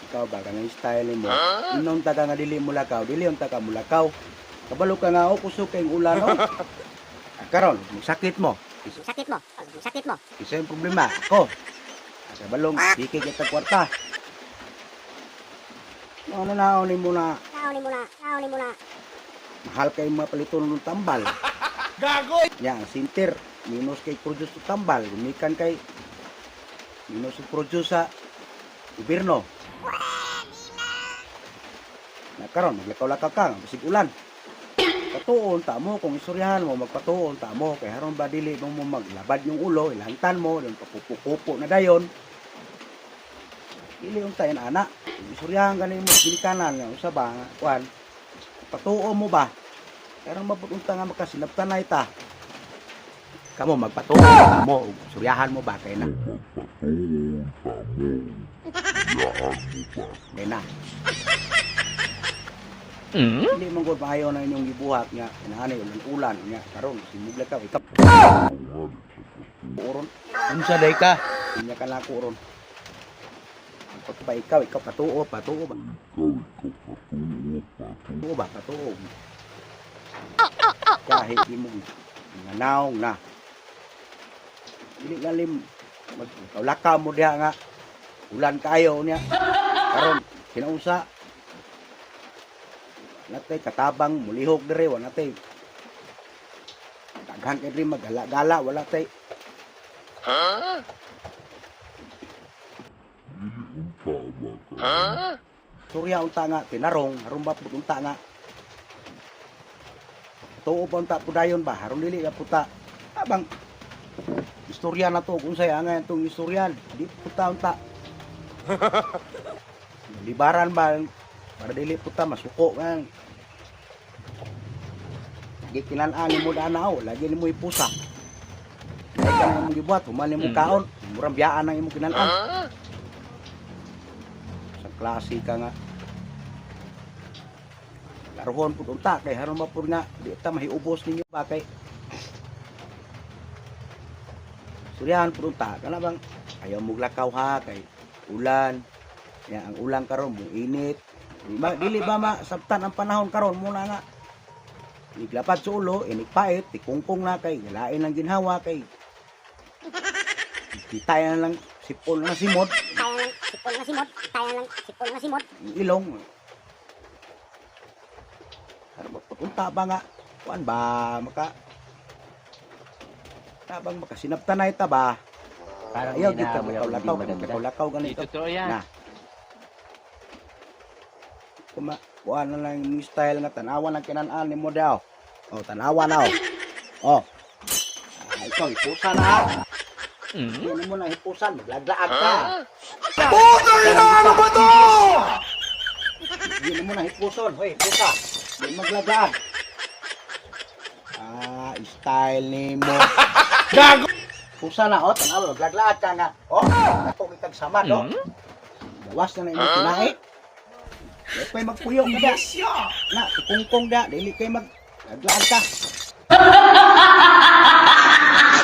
Ikaw ba kanang style nimo? Inon ta ka nga dili mo lakaw, dili unta ka mulakaw. Kabalo ka nga oh, kusog kay ulan oh. Ah, karon, sakit mo. Sakit mo. Sakit mo. Isa yung problema ako. Sa balong, di kay kita kwarta. Ano na ni mo na Nauni mo na. Nauni mo na. Mahal kay mga paliton ng tambal. Gago! Ya, ang sinter, minus kay produce to tambal, gumikan kay minus sa produce sa gobyerno. Na karon maglakaw-lakaw ka, basig ulan. Patuon ta mo kung istoryahan mo, magpatuon ta mo kay haron ba dili mo mo maglabad yung ulo, ilantan mo, dan papupo na dayon. Dili unta yan ana. Kung istoryahan gani mo ginikanan nga usa ba nga kuan. Patuo mo ba? Pero mapunta nga makasinabtanay ta. Kamo magpatuo ta mo, ug suryahan mo ba kay na. Kay na. Hindi man gud maayo na inyong gibuhat nga inaanay ulan-ulan nga karon simugla ka ikaw. Uron. Unsa day ka? Inya ka nako ron. Pag ba ikaw, ikaw patuo, patuo ba? Patuo ba? Patuo. Kahit di mo nga naong na. Dili lalim magkaulaka mo diha nga ulan kayo niya. Karon kinausa natay katabang mulihok dire, wala natay daghan kay diri magala-gala, wala tay. Surya unta nga tinarong haron ba pud unta nga tuo pa unta pudayon ba haron dili ka puta abang istorya na to kung unsay angay itong istorya di puta unta libaran ba para dili puta masuko nga lagi kinan-an mo dana oh, lagi nimo ipusa. Kay ka na imong gibuhat, human nimo kaon, murang biyaan ang imong kinan-an. Sa klase ka nga. Laruhon pud unta kay haron ba pud nga di ta mahiubos ninyo ba kay Suryahan pud unta kana bang ayaw mo lakaw ha kay ulan. Ya, ang ulan karon mo init. Di ba dili ba masabtan ang panahon karon muna nga niglapad sa ulo, inikpait, tikungkong na kay lain ang ginhawa kay kita na lang sipon na simot Tayo lang. Sipol na simot. Tayo lang. Sipol na simot. Ang ilong. Pero magpapunta ba nga? Kuan ba maka tabang makasinabtanay ta ba? Parang Ayaw may gyud ka naamoy akong maglakaw, hindi maganda. lakaw Di ganito. totoo yan. Na. Kuma kuan na lang yung style nga tanawa ng kinan-an nimo daw. Oh, tanawa na oh. Oh. Ah, ikaw hipusan na. Hindi mo na hipusan, maglaglaag ka. Putang ina! Ano ba to? Hindi mo na hipuson. Hoy, hipusa. Hindi maglaglaag. Ah, style nimo. Gago! Pusa na, oh, tanawa, maglaglaag ka nga. Oh, ako kitag samad, oh. Gawas na na imong tinahi. Di pa'y magpuyok ka da. Na, ikungkong da, dili kay mag laglaag ka.